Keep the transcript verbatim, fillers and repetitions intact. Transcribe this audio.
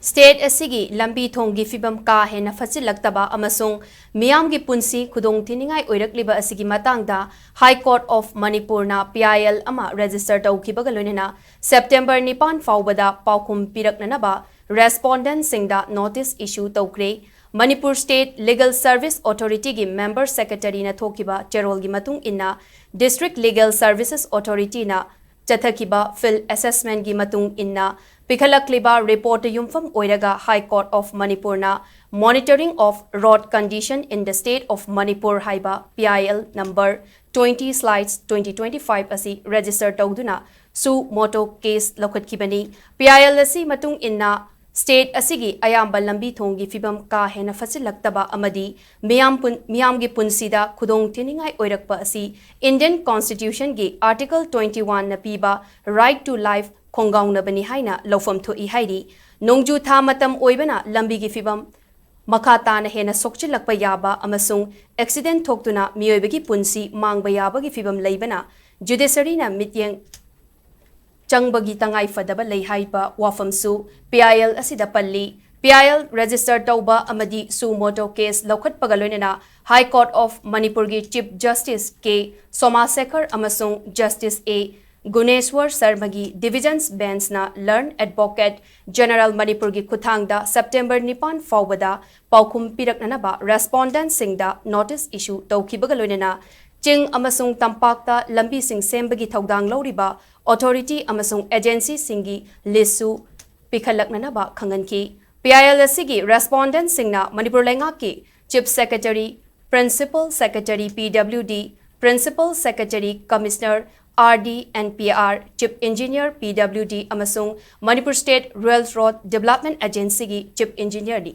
State ꯑꯁꯤꯒꯤ ꯂꯝꯕꯤ ꯊꯣꯡꯒꯤ ꯐꯤꯕꯝ ꯀꯥ ꯍꯦꯟꯅ ꯐꯠꯆꯤꯜꯂꯛꯇꯕ ꯑꯃꯁꯨꯡ ꯃꯤꯌꯥꯝꯒꯤ ꯄꯨꯟꯁꯤ ꯈꯨꯗꯣꯡꯊꯤꯅꯤꯡꯉꯥꯏ ꯑꯣꯏꯔꯛꯂꯤꯕ ꯑꯁꯤꯒꯤ ꯃꯇꯥꯡꯗ High Court of ꯃꯅꯤꯄꯨꯔꯅ P I L ꯑꯃ register ꯇꯧꯈꯤꯕꯒ ꯂꯣꯏꯅꯅ September ꯅꯤꯄꯥꯟ ꯐꯥꯎꯕꯗ ꯄꯥꯎꯈꯨꯝ ꯄꯤꯔꯛꯅꯅꯕ respondentꯁꯤꯡꯗ notice issue ꯇꯧꯈ꯭ꯔꯦ꯫ Manipur State Legal Service Authorityꯒꯤ member secretaryꯅ ꯊꯣꯛꯈꯤꯕ ꯆꯦꯔꯣꯜꯒꯤ ꯃꯇꯨꯡ ꯏꯟꯅ, District Legal Services Authorityꯅ ꯆꯠꯊꯈꯤꯕ field assessmentꯀꯤ ꯃꯇꯨꯡ ꯏꯟꯅ ꯄꯤꯈꯠꯂꯛꯂꯤꯕ report ꯌꯨꯝꯐꯝ ꯑꯣꯏꯔꯒ High Court of ꯃꯅꯤꯄꯨꯔꯅ Monitoring of Road Condition in the State of Manipur ꯍꯥꯏꯕ P I L number twenty slash twenty twenty-five ꯑꯁꯤ register ꯇꯧꯗꯨꯅ suo motu case ꯂꯧꯈꯠꯈꯤꯕꯅꯤ꯫ P I L ꯑꯁꯤ ꯃꯇꯨꯡ ꯏꯟꯅ state ꯑꯁꯤꯒꯤ ꯑꯌꯥꯝꯕ ꯂꯝꯕꯤ ꯊꯣꯡꯒꯤ ꯐꯤꯕꯝ ꯀꯥ ꯍꯦꯟꯅ ꯐꯠꯆꯤꯜꯂꯛꯇꯕ ꯑꯃꯗꯤ ꯃꯤꯌꯥꯝ ꯄꯨꯟ-, ꯃꯤꯌꯥꯝꯒꯤ ꯄꯨꯟꯁꯤꯗ ꯈꯨꯗꯣꯡ ꯊꯤꯅꯤꯡꯉꯥꯏ ꯑꯣꯏꯔꯛꯄ ꯑꯁꯤ Indian Constitutionꯒꯤ Article twenty-oneꯅ ꯄꯤꯕ Right to Life ꯈꯣꯡꯒꯥꯎꯅꯕꯅꯤ ꯍꯥꯏꯅ ꯂꯧꯐꯝ ꯊꯣꯛꯏ ꯍꯥꯏꯔꯤ꯫ ꯅꯣꯡꯖꯨ ꯊꯥ ꯃꯇꯝ ꯑꯣꯏꯕꯅ ꯂꯝꯕꯤꯒꯤ ꯐꯤꯕꯝ ꯃꯈꯥ ꯇꯥꯅ ꯍꯦꯟꯅ ꯁꯣꯛꯆꯤꯜꯂꯛꯄ ꯌꯥꯕ ꯑꯃꯁꯨꯡ accident ꯊꯣꯛꯇꯨꯅ ꯃꯤꯑꯣꯏꯕꯒꯤ ꯄꯨꯟꯁꯤ ꯃꯥꯡꯕ ꯌꯥꯕꯒꯤ ꯐꯤꯕꯝ ꯂꯩꯕꯅ judiciaryꯅ ꯃꯤꯠꯌꯦꯡ ꯆꯪꯕꯒꯤ ꯇꯉꯥꯏ ꯐꯗꯕ ꯂꯩ ꯍꯥꯏꯕ ꯋꯥꯐꯝꯁꯨ P I L ꯑꯁꯤꯗ ꯄꯜꯂꯤ꯫ P I L register ꯇꯧꯕ ꯑꯃꯗꯤ suo motu case ꯂꯧꯈꯠꯄꯒ ꯂꯣꯏꯅꯅ High Court of ꯃꯅꯤꯄꯨꯔꯒꯤ Chief Justice K ꯁꯣꯃꯥꯁꯦꯈꯔ ꯑꯃꯁꯨꯡ Justice A ꯒꯨꯅꯦꯁ꯭ꯋꯔ ꯁꯔꯃꯒꯤ divisions benchꯅ learned advocate general ꯃꯅꯤꯄꯨꯔꯒꯤ ꯈꯨꯠꯊꯥꯡꯗ September ꯅꯤꯄꯥꯟ ꯐꯥꯎꯕꯗ ꯄꯥꯎꯈꯨꯝ ꯄꯤꯔꯛꯅꯅꯕ respondentꯁꯤꯡꯗ notice issue ꯇꯧꯈꯤꯕꯒ ꯂꯣꯏꯅꯅ ꯆꯤꯡ ꯑꯃꯁꯨꯡ ꯇꯝꯄꯥꯛꯇ ꯂꯝꯕꯤꯁꯤꯡ ꯁꯦꯝꯕꯒꯤ ꯊꯧꯗꯥꯡ ꯂꯧꯔꯤꯕ authority ꯑꯃꯁꯨꯡ agencyꯁꯤꯡꯒꯤ listꯁꯨ ꯄꯤꯈꯠꯂꯛꯅꯅꯕ ꯈꯪꯍꯟꯈꯤ꯫ P I L ꯑꯁꯤꯒꯤ respondentꯁꯤꯡꯅ ꯃꯅꯤꯄꯨꯔ ꯂꯩꯉꯥꯛꯀꯤ Chief Secretary, Principal Secretary P W D, Principal Secretary Commissioner R D and P R, Chief Engineer P W D ꯑꯃꯁꯨꯡ Manipur State Rail Road Development Agencyꯒꯤ Chief Engineerꯅꯤ꯫